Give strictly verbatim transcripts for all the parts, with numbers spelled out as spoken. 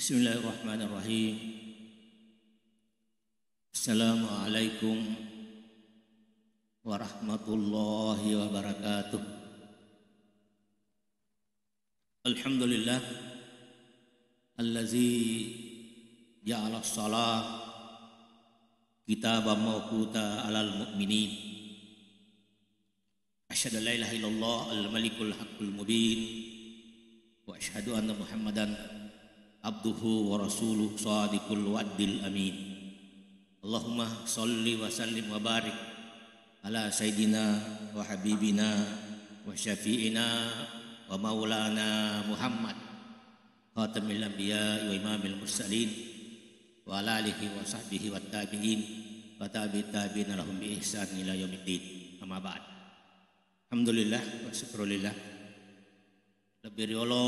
Bismillahirrahmanirrahim. Assalamualaikum warahmatullahi wabarakatuh. Alhamdulillah, allazi ja'ala shalah kitaban mawquta alal mu'minin. Asyhadu an la ilaha illallah al-malikul haqqul mubin, wa asyhadu anna Muhammadan abduhu wa rasuluh shadiqul wa'dil amin. Allahumma shalli wa sallim wa barik ala sayyidina wa habibina wa syafi'ina wa maulana Muhammad, khatamil anbiya wa imamil mursalin, wa ala alihi wa sahbihi wa tabi'in wa tabi'it tabi'in lahum bi ihsan ila yaumiddin. Amma ba'd. Alhamdulillah wa syukrulillah. Lebbi riolo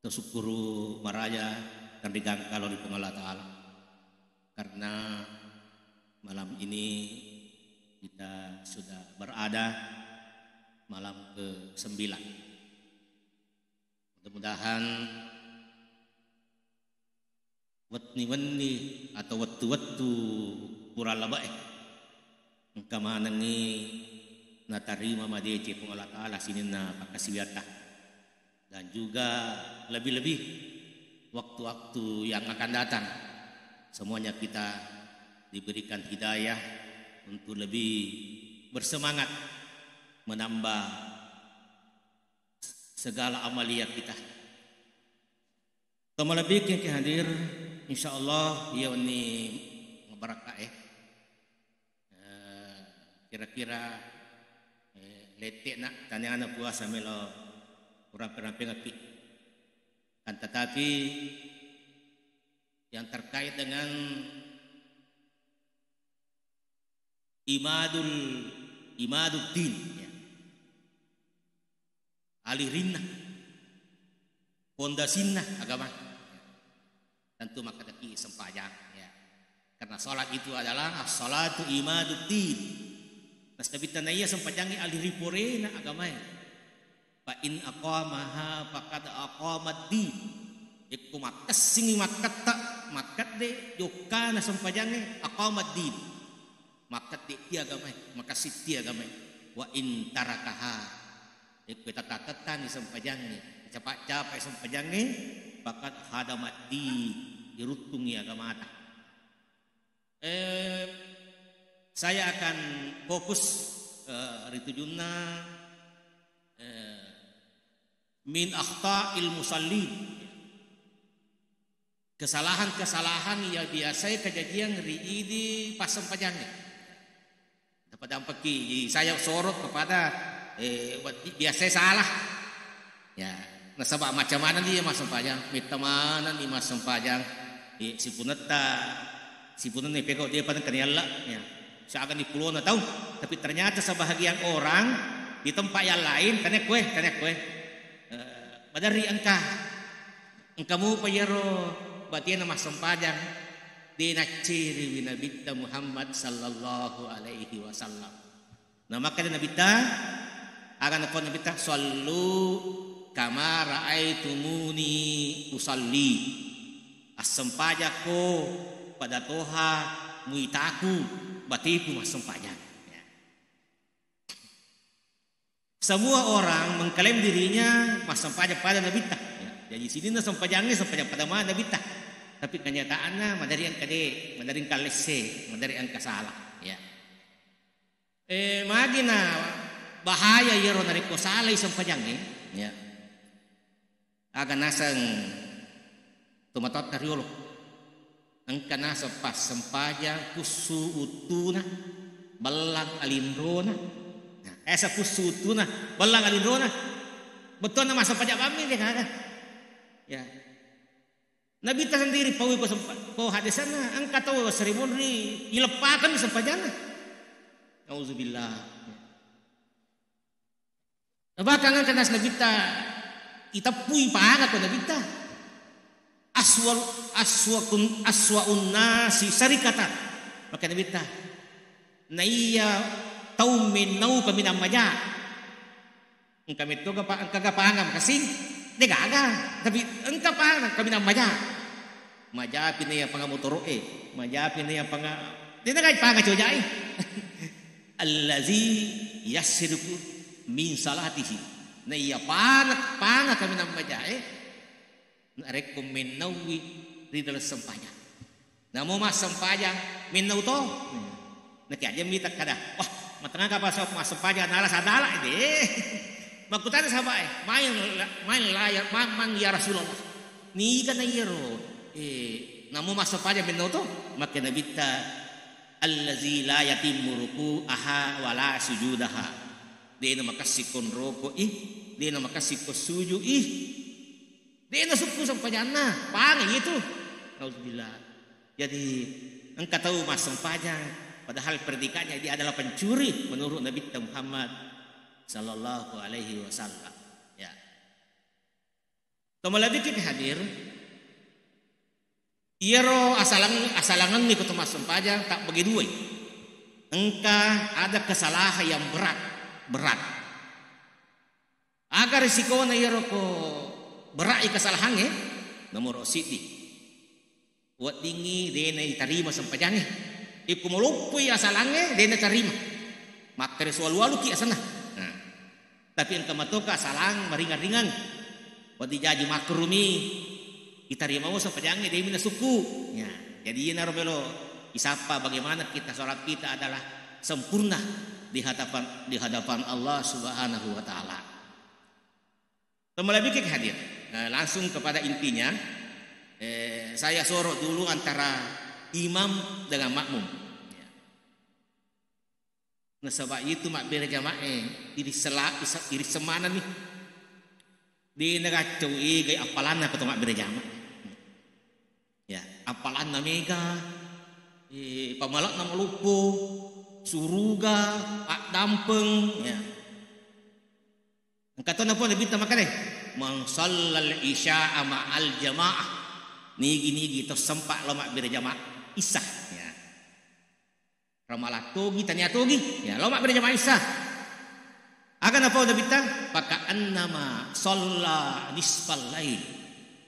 tasukkuru maraja tenrigangka lao ri Puang Allah Ta'ala, karena malam ini kita sudah berada malam ke sembilan. Mudah-mudahan wenni-wenni atau wettu-wettu pura labe'e engka manengngi natarima madeceng Puang Allah Ta'ala sininna pakkasiwiatta, dan juga lebih-lebih waktu-waktu yang akan datang, semuanya kita diberikan hidayah untuk lebih bersemangat menambah segala amalia kita. Tomalebbikeng ki hadir, insyaallah iya wenni mabarakka e. Eh, kira-kira, eh, lette'na taniana puasa melo urampe-rampengekki. Kan tetapi yang terkait dengan imadul, imaduddin, ya. Alirinna, pondasinna agama. Tentu makkedaki sempajang, ya. Karena salat itu adalah as-salatu imaduddin. Nastabitta naiya sempajangnge aliriporena agamae. Fa in aqamaha faqad aqamad din. Yakko makkessingi makketta, makkedde jokkana sempajangnge, aqamad din. Makkedde ti agamae, makessing ti agamae. Wa in tarakaha. Yakko tetta-tettani sempajangnge, capa-capai sempajangnge, faqad hadamad din, iruttungngi agamata. Eh, saya akan fokus, eh, ri tujunna, eh, min akhta'il musallin. Kesalahan-kesalahan yang biasa kejadian ri idi passempajangnge. Dapat dampakki, saya sorot kepada, eh, biasa salah. Ya, nasaba macam mana dia massempajang, metta manenni massempajang, eh, sipunetta, sipunenna pegau dia pada kena yalla, ya. Siaga ni pulona tau, tapi ternyata sebahagian orang di tempat yang lain, tanya kue, tanya kue. Eh, maderri engka, engka mupa iyaro batena massempajang, de nacciriwi Nabitta Muhammad sallallahu alaihi wasallam. Namakkeda Nabitta, aga nakko Nabitta, "Shallu kama raaitumuni usalli." Assempajakko pada toha muitaku bateku massempajang. Ya. Semua orang mengklaim dirinya massempajang pada Nabitta. Ya. Jadi sininna sempajangnge sempajang pada mana Nabitta. Tapi kenyataanna madari engka de, madari engka lesse, madari engka salah. Ya. Eh, magi na bahaya iyaro narekko salai sempajangnge, ya. Aga naseng tomatoatta riolo. Engka naseng passempajang pussu uttuna, bellang alinrona. Nah, esa pussu uttuna, bellang alinrona. Bettuanna massempajang bammi de gaga. Ya. Nabitta sendiri paui ko sempa-, ko hadesanna, engka tau seribu ri ileppakan sempajanna. Nauzubillah. Bahkan engka nas Nabitta iteppui paga ko Nabitta. Aswal, aswakun, aswaun nasi sarikatan. Maka Nabitta, naiya tau mennau kaminang maja. Engka metto gapa-, engka gapanga makasing. De gaga, tapi engka pahang kaminang maja. Majapi na iya panga motoro'e, majapi na iya panga, de na gaga panga coja'i. Allazi yasriku min salatihi. Na iya panga, panga kaminang majae, narekko mennauwi ri dalam sempajang. Namo massempajang, mennau to? Naki aja mita kada, "Wah, matengaka apa so massempajang nala sadala de." Makkutana sahabae, "Main la-, main la ya, ma-, man ya Rasulullah?" Niga na iyaro? Eh, namo massempajang mennau to? Makke Nabitta, "Allazi la yatimmu ruku'aha wa la sujudaha." De na makessing ko nroko'i, de na makessing ko suju'i. De nasukku sempajanna, panga itu. Nauzubillah. Jadi, engka tau massempajang, padahal predikannya dia adalah pencuri menurut Nabi Muhammad sallallahu alaihi wasallam. Ya. Tomalebbiki hadir, iyaro asalang-, asalangenni ko to massempajang tabbagi duai. Engka ada kesalahan yang berat, berat. Aga risikona iyaro ko berai kesalahangnge? Nomoro siddi, weddingngi de naitarima sempajangnge. Ikko maloppoi asalangnge, de natarima. Makkere sualu-aluki asenna. Nah. Tapi engka matoka asalang maringang-ringang. Wedding jaji makkerumi, itarima mo sempajangnge, de mi nasukku. Ya, jadi iyanaro melo isappa bagaimana kita, sholat kita adalah sempurna di hadapan, di hadapan Allah Subhanahu wa Ta'ala. Tomalebbiki hadir. Eh, langsung kepada intinya, eh, saya sorot dulu antara imam dengan makmum. Ya. Nasaba itu mabbere jama'e, iri sela-, isa-, iri semanani. De nagaccau egai appalanna ko to mabbere jama. Ya, appalanna mega, eh, pamale'na maloppo, suruga, addampeng, ya. Engka to napau Nabitta makkeda, "Man shallal isya'a ma'al jama'ah." Nigi-nigi to sempa lao mabbere jama isya. Ya. Ramalang togi, tania togi, ya, lao mabbere jama isya. Aga napau Nabitta? "Faka'annama shalla nisfal lail."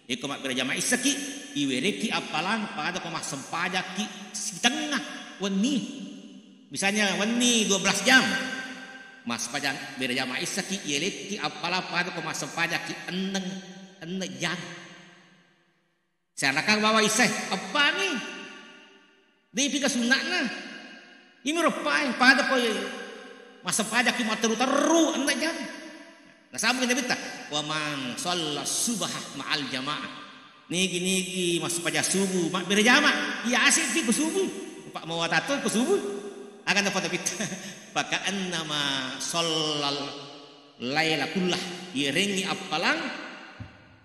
Iko mabbere jama isyaki, iwerekki appalang pada ko massempajakki sitengnga wenni. Misalnya wenni dua belas jam, massempajang bere jama isyaki, iwerekki appalang pada ko massempajakki enneng, enneng jam. Siarakang bawang isyae, eppami. Depi ka sunna'na. Imi roppae, pada ko massempajakki matteru-teru, enneng jam. Nasambung Nabitta, "Wa man shalla subha ma'al jama'ah." Nigi-nigi massempajang subuh, mabbere jama, iya ase'pi ko subuh. Pak mau watato ko subuh. Aga napau Nabitta, "Faka'annama shallal laila kullah." Iyerengngi appalang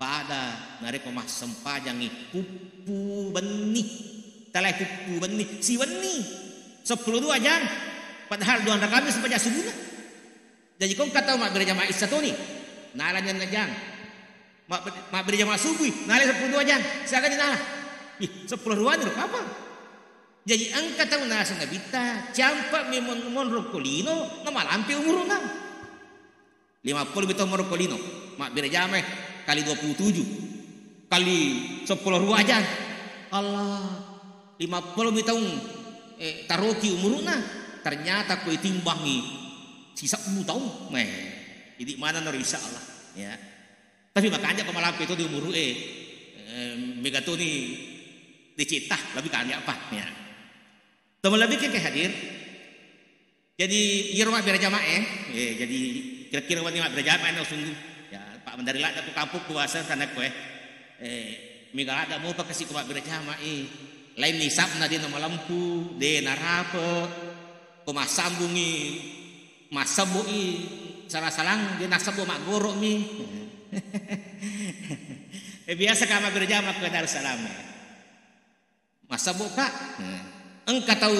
pada narekko massempajangngi puppu benni, talai puppu benni, siwenni, seppulo dua jang, padahal duanrakami sempajang subuhna. Jaji ko engka tau mabbere jama isya toni, nalani enneng jang. Mabbe-, mabbere jama subuh, nalai seppulo dua jang, siagani nala. Ih, seppulo ruani ro kapang. Jaji engka tau naseng Nabitta, campa memeng monro ko lino, namalampe umuru'na. Lima puluh mi taung monro ko lino, mabbere jamae kali dua puluh tujuh, kali seppulo ruajang. Allah, lima puluh mi taung, eh, taroki umuru'na, ternyata ko itimbangi sisebbu taung, meh, idi maneng naro insya Allah, ya. Tapi makanja ko malampe to di umuru'e, eh, mega toni decetta, lebih kanja pa, ya. Tomalebbiki ke hadir. Jadi, iyaro mabbere jamae, eh, jadi kira-kira wenni mabbere jamae na sungguh. Ya, Pak, mendari ladda ko kampokku, waseng tanakku, eh. Eh, mega ladda mopa kasi ko mabbere jamae. Lainni isapna de namalempu, de narape. Ko massambungi, massebbu'i, salang-salang de nassebbu maggoro'mi. Eh, biasa ka mabbere jama ko Darussalam. Massebbu ka, eh, engka tau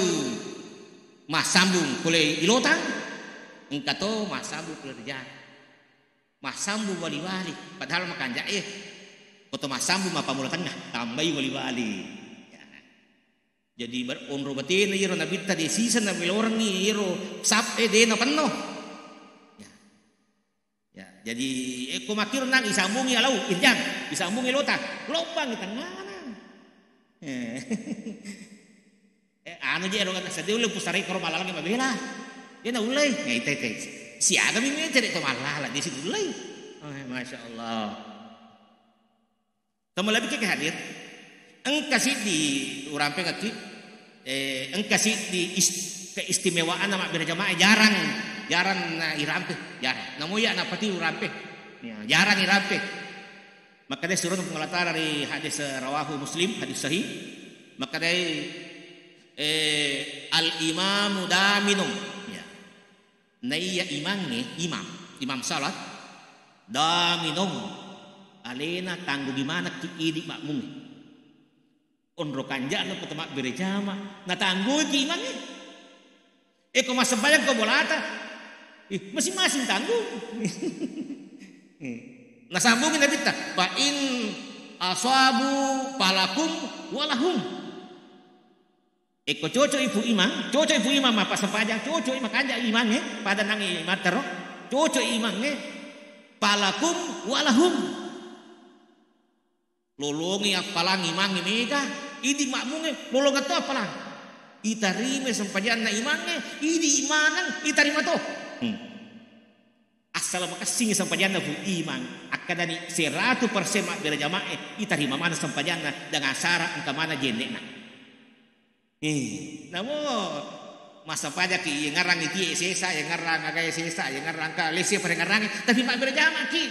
massambung pole Ilotang, engka to massambung pole Rejang. Massambung wali-wali, padahal makanja e, ko to massambung mappammula tengnga, tambai wali-wali. Ya. Jadi ber-, onro batena iyaro Nabitta de siseng namelorengngi iyaro sap e de napenno. Ya. Ya, Jadi, eh, ko makkiro nang isambungi alau, irjang, isambungi lota, lobbang tengngana. Eh. Eh, anu je ero kata sedih ulai pusarai koro malalang mabela. Dia na ulai, eh, tete. Siaga mi mete to malala di situ ulai. Oh, Masya Allah. Tama lebih ke hadir. Engka siddi urampe ngaki, eh, engka siddi is-, keistimewaan nama bira jamaah jarang, jarang na irampe, jarang. Namo iya napati urampe. Ya, jarang irampe. Makkedai surun Puang Allah Ta'ala ri hadis rawahu Muslim, hadis sahih. Makkedai, eh, al-imamu daminun. Ya. Naiya imangnge, imam, imam salat, daminun, alena tanggungi manekki idi makmungnge. Onro kanja'na ko tamabbere jama, natanggungi imangnge. Eko massempajang ko bolata, ih, masing-masing tanggung. Nasambungi Nabitta, fa in asabu falakum walahum. Eko cocok ibu imang, cocok ibu imang mappassempajang, cocok imang kanja imangnge, pada nangi mattero, cocok imangnge, falakum walahum. Lolongi appalang imangnge mega, idi makmungnge, lolonga to appalang. Itarima sempajanna imangnge, idi imanang, itarima to. Hmm. Assala makessingi sempajanna bu imang, akkadani seratu persen mabbere jamae, itarima mana sempajanna dengan syarat engka mana jenne'na. Eh, namo massempajaki, iya ngarang itie sesa, iya ngarang agae sesa, iya ngarang ka lesi pada ngarangi, tapi mabbere jamaki.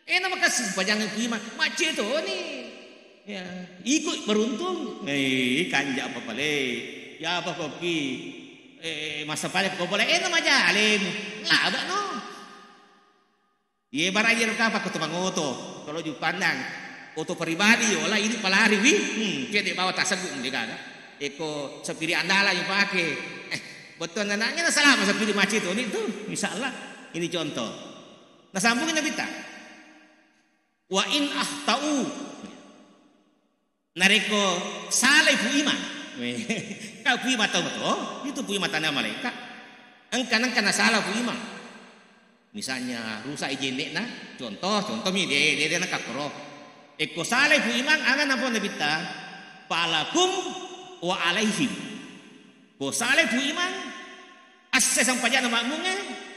Eh, nama kasih sempajangan ku imang, macce toni. Ya, ikut beruntung. Eh, kanja apa pale? Ya apa koki? Eh, massempajang ko pale, eh, nama jalemu. Laba no. Iye bara iyaro kapang ko to mangoto, kalau ju pandang oto pribadi yo la ini palari wi, hmm, kede bawa tasegu de gaga. Eko sepiri andala yo pake. Eh, betul anaknya na salama sepiri macet tu ni tu, insyaallah. Ini contoh. Nasambungi Nabitta. Wa in ahtau. Narekko salai pu imang, ka pu imang tau mato, itu pu imang tania malaeka. Engka nengka nasala pu imang. Misalnya rusak i jenne'na, contoh, contoh mi de de de nakakkoro. Ekko salai pu imang, aga napau Nabitta, falakum wa alaihim. Ko salai pu imang, assa sempajanna makmungnge,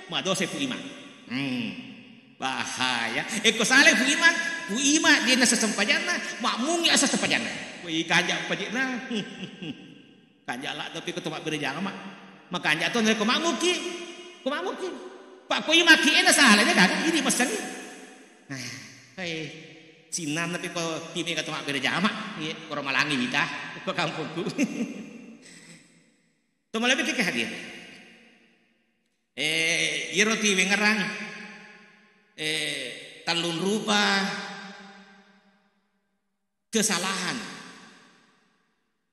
madosai pu imang. Hmm. Bahaya. Ekko salai pu imang, pu imang de nassa sempajanna, makmungnge assa sempajanna. Woi, kanja paje'na. Kanja ladde pi ko to mabbere jama. Makanja to ko makmuki. Ko makmuki. Pak ko imaki ena salai de gaga, ini messengi. Nah, hei. Sinnanna pi ko timi ka to mabbere jama. Iye, koro malangi wita. Ko kampungku. To malebbi ke hadir. Eh, iyaro tiwengngerang, eh, tellung rupa kesalahan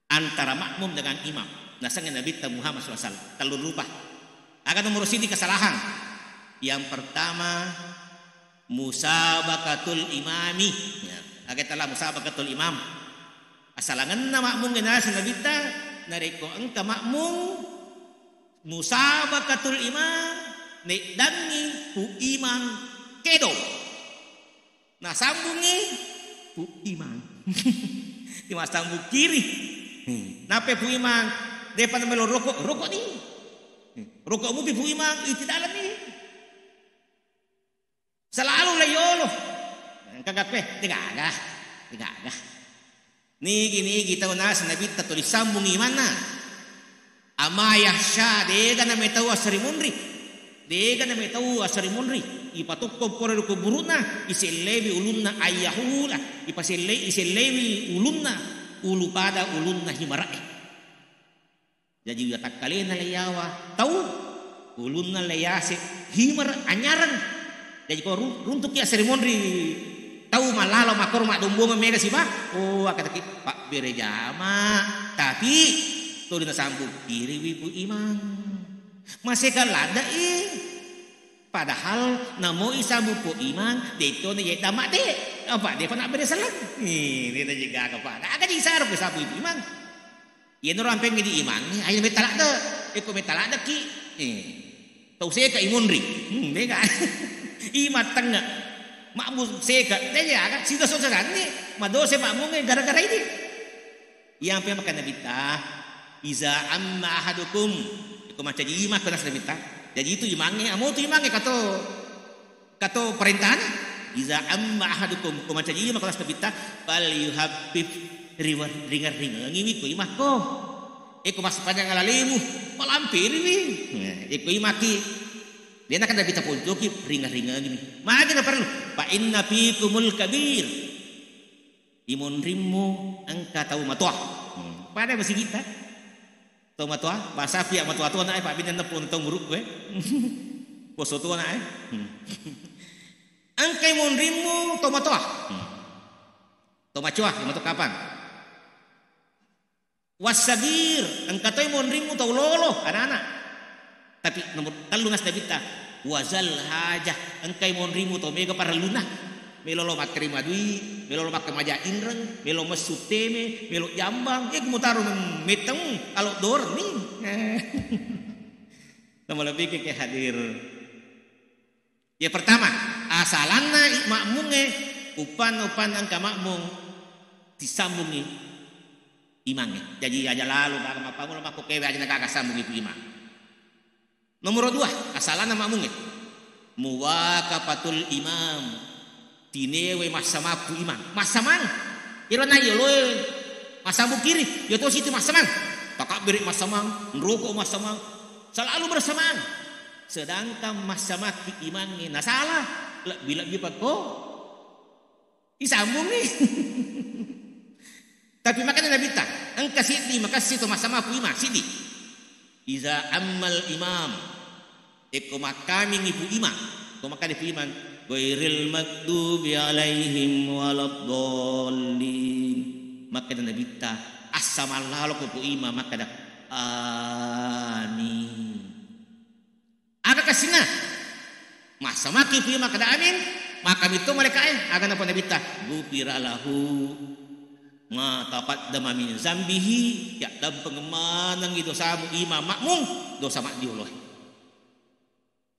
antara makmum dengan imam. Nasengnge Nabitta Muhammad sallallahu alaihi wasallam. Tellung rupa. Aga nomor siji kesalahan? Yang pertama, musabaqatul imami. Ya, aga tala musabaqatul imam. Asalangenna makmungnge naseng Nabitta, narekko engka makmung, musabaqatul imam, naeddangngi pu imang kedo. Nasambungngi pu imang. Timassambung kiri. Hmm. Nape pu imang, depa namelo roko, roko ni. Hmm. Roko mupi pu imang, iti dalam ni. Selalu le yolo. Engka gape, degaga, degaga. Nigi-nigi tau naseng Nabitta tuli sambung imanna. Ama yahsya, dega na metau asari munri. Dega na metau asari munri. Ipatokko pore ri kuburuna, isellewi ulunna ayyahula. Ipaselle-, isellewi ulunna, ulu pada ulunna himarae. Jaji, watakkalena le yawa tau, ulunna le yase himar anyareng. Jaji, ko ru-, runtuki asari monri tau mallalo makkoro maddombongeng mega siba, oh, akkataki pabbere jama, tapi tuli nasambung kiriwi pu imang. Maseka ladde'i. Padahal namo isambung pu imang, de'to na yedda madde. Apa de'pa nabbere saleng. Ih, de'na jigaga pada. Aga ji isaro pu sambung pu imang. Iyanaro ampengngi di imangnge, ayo metta ladde. Eko metta laddeki, eh, tau seka imunri. Hmm, mega. Imang tengnga. Makmum seka. Jadi aga sida sosaranni madose makmungnge gara-gara ini. Iyampe makkeda Nabitta, "Iza amma ahadukum." Ko mancaji imang ko naseng Nabitta. Jadi itu imangnge, amo tu imangnge kato, kato parentana. "Iza amma ahadukum," ko mancaji imang ko naseng Nabitta, "fal yuhaffif," riwer-, ringa-ringangiwi ko imakko. Eko massempajang alalemu, malampiriwi. Nah, eko imaki. Dena kan Nabitta poncoki, ringa-ringangiwi. Magi na perlu? "Fa inna fikumul kabir." Imonrimmu engka tau matoa. Hmm. Pada masigitta. Tau matoa, bahasa pia matoa-toa na, eh, Pak Binan neppo tau muruk, eh. Poso toa na, eh. Hmm. Engka imonrimmu tau matoa. Hmm. Tau macoa, matoa kapang. Wassagir, engka toi monrimmu tau lolo, anak-anak. Tapi nomor tellu naseng Nabitta, wazal hajah, engkai monrimmu tau mega parelluna. Melo lo makkarima dui, melo lo makkamaja inreng, melo messu teme, melo jambang, eh, mutaro metteng, alo dorni. Nomor lebih ke hadir. Yang pertama, asalanna i-, makmungnge, uppanna, uppanna engka makmung, disambungi imangnge. Jaji aja lalo gaga mappammula makko kewe aja nagaga sambungi pu imang. Nomor dua, asalanna makmungnge, muwakafatul imam, tinewe massamappu imang. Massamang. Iro na yoloe massambung kiri, yo to situ massamang. Takabbere massamang, nroko massamang. Selalu bersamaan. Sedangkan massamakki imangnge nasala, lebbi-lebbi pakko isambungi. Tapi makkeda Nabitta, engka siddi makessi to massamappu imang, siddi. Iza ammal imam, ekko makkamingi pu imang, ko makkeda pu imang, ghairil maghdubi alaihim waladdallin. Makkeda Nabitta, assamang laloko pu imang makkeda, amin. Aga kessinna? Massamaki pu makkeda amin, makkeda mitto malaika'e, aga napau Nabitta, gufira lahu ma taqaddama min zambihi, yaddampeng manengngi dosamu imang makmung, dosa maddioloe.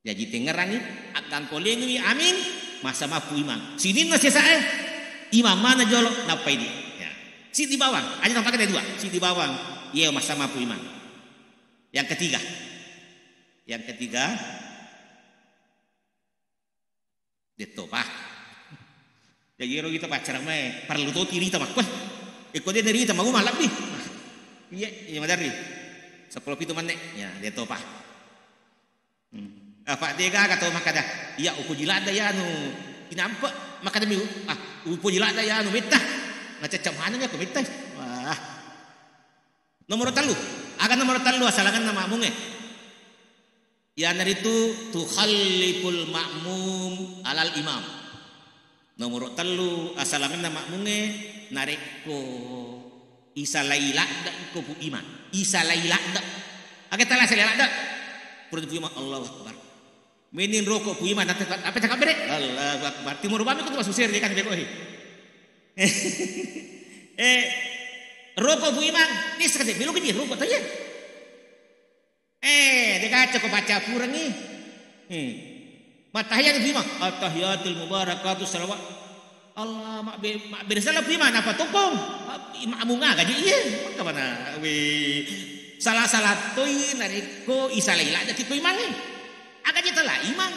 Jaji tengngerangngi, aggangkolengiwi amin, massamappu imang. Sininna sesae, imang maneng jolo, nappai di. Ya. Siddi bawang, aja napakai dua, siddi bawang, iya massamappu imang. Yang ketiga, yang ketiga, dettopa. Jaji ero kita paccaramae, parellu to tirita makko. Eko de nerita mau malabbi. Iya, iya madarri. Seppulo pitu menne. Ya, dettopa. Hmm. Apa de gaga to makkada, iya upoji ladda ya anu inampe, makkada mi, ah, upoji ladda ya anu metta. Nacacca maneng ya ko metta. Wah. Nomor tellu. Aga nomor tellu asalangenna makmungnge? Iyanaritu tukhalliful ma'mum alal imam. Nomoro tellu asalangenna makmungnge, narekko isalai ladde ko pu imang. Isalai ladde. Aga tala salai ladde? Pura pu imang, Allahu Akbar. Mening roko pu imang, apa cakap bere? Allahu Akbar. Timur bami ko tu masuk seri kan beko. Eh, roko pu imang, ni sekali belo gaji roko tanya. Eh, de gaca ko baca purengngi. Eh. Mattahiyat pu imang, attahiyatul mubarakatu salawat. Allah, mabbe-, mabbere sala pu imang, napa tokong? Makmunga gaji iya. Maka mana? Weh. Salah-salah toi narekko isalai ladde ko imangnge. Aga je tala imang.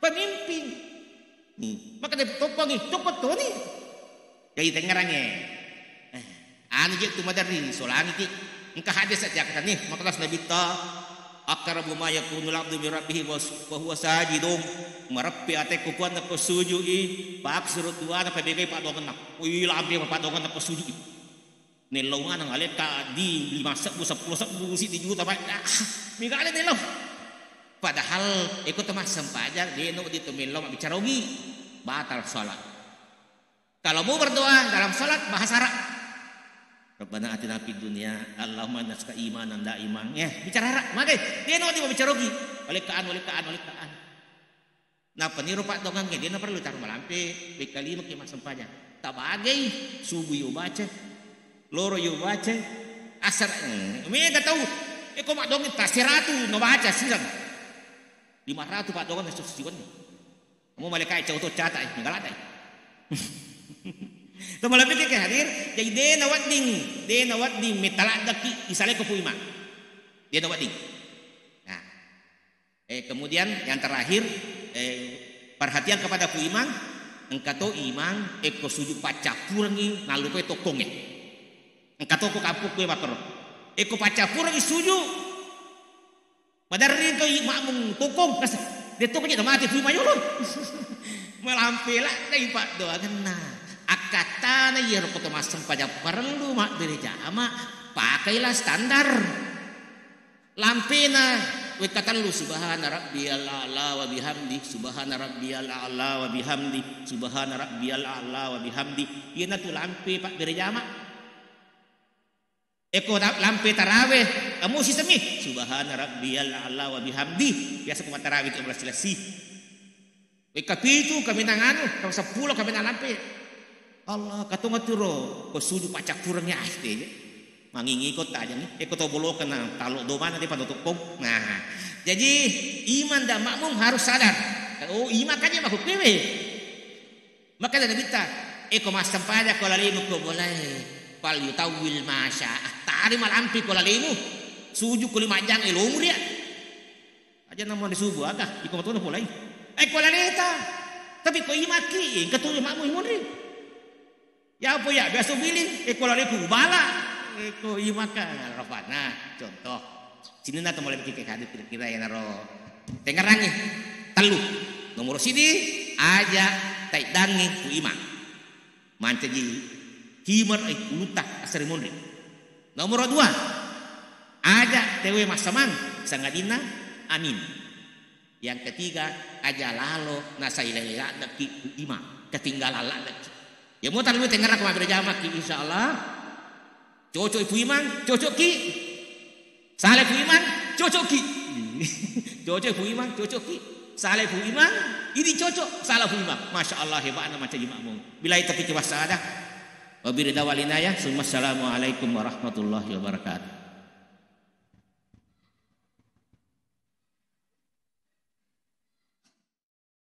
Pemimpin. Hmm. Maka de tokkongi, tokko toni. Jadi tengngerangnge. Eh, anu je tu maderri, solangiki. Engka hadis saja kata nih, maka tas Nabi ta, "Aqrabu ma yakunul abdu min rabbihi wa s-, wa huwa sajidun." Mareppi atekku puanna ko sujui, paksuru tuana pabegai padongenna. Wih, lampe padongenna ko sujui. Nellau maneng alekka di lima sebbu, seppulo sebbu, siddi juta, Pak. Ah, mega ale nellau. Padahal eko to massempajang, deno di to mellau mabbicara ogi. Batal salat. Kalau mau berdoa dalam salat, bahasa Arab. Rabbana atina fid dunya, Allahumma nas'aluka imanan daiman. Ya, bicara Arab. Magai, deno di mabbicara ogi. Alekkaan, alekkaan, alekkaan. Nappa niro paddoangengnge, de naparellu taro malampe, wekka lima ki massempajang. Tabagai, subuh yo baca, loro yo baca, asar, eh, mega tau, eko maddoangeng ta seratu no baca sirang. Lima ratu paddoangengnge sessi wenni. Mu malaikat cau to cata, eh, nggak ada, eh. To malebbi ke hadir, jadi de na wedding, de na wedding metta laddeki isaleko Pu Imang. De na wedding. Nah. Eh, kemudian yang terakhir, eh, perhatian kepada Pu Imang, engka to Imang, ekko sujud paccappurengi, nallupai tokkongnge. Engka to ko kampung kue makkoro. Ekko paccappurengi sujud. Maderri engka i-, makmum tokkong, kas-, de tokkong je mate Pu Imang yolo. Malampe laddai paddoangenna. Akkattana iyaro ko to massempajang parellu mabbere jama, pakailah standar. Lampena wekka tellu, subhana rabbiyal a'la wa bihamdi, subhana rabbiyal a'la wa bihamdi, subhana rabbiyal a'la wa bihamdi. Iyanatu lampe pabbere jama. Eko ta-, lampe taraweh, kamu sisemi, subhana rabbiyal a'la wa bihamdi. Biasa ko mattarawe tu berlessi-lessi. Wekka pitu kaminang anu, seppulo kaminang lampe. Allah, katonga turo, ko suju paccappurengngi aste je. Mangingi ko tajengngi, eko to bolokenna talo domana de panotokkong. Nah, jadi imam dan makmum harus sadar. Oh, imam kan je makkukewe. Maka dari Nabitta, eko massempajang ko lalemu ko bolae, fal yutawwil ma syaa. Tari malampe ko lalemu, suju ko lima jang, eh, lomu ria. Aja namo di subuh aga, iko matona polai. Eh, ko laleta. Tapi ko imaki, eh, engka tu makmu imunri. Ya apa ya, biasa biling, eh, ko laleku bala. Eh, ko imaka, rafana, contoh. Sininna to mulai bikin hadis kira-kira ya naro. Tengerangi, tellu. Nomor sidi, aja taiddangi ku imang. Mancaji himer, eh, ulutta asari monri. Nomor dua, aja tewe massamang, sangadinna amin. Yang ketiga, aja lalo nasailele laddeki ku imang, ketinggalan laddeki. Ya mau terlalu tengeran ko mabbere jamaki, insyaallah. Cocok Pu Imang, cocok ki. Salai Pu Imang, cocok ki. Cocok Pu Imang, cocok ki. Salai Pu Imang, ini cocok, salah Pu Imang. Masya Allah, hebatnya macam imammu. Bila itu pikir wasada. Wabillahi taufiq wal hidayah. Summa assalamualaikum warahmatullahi wabarakatuh.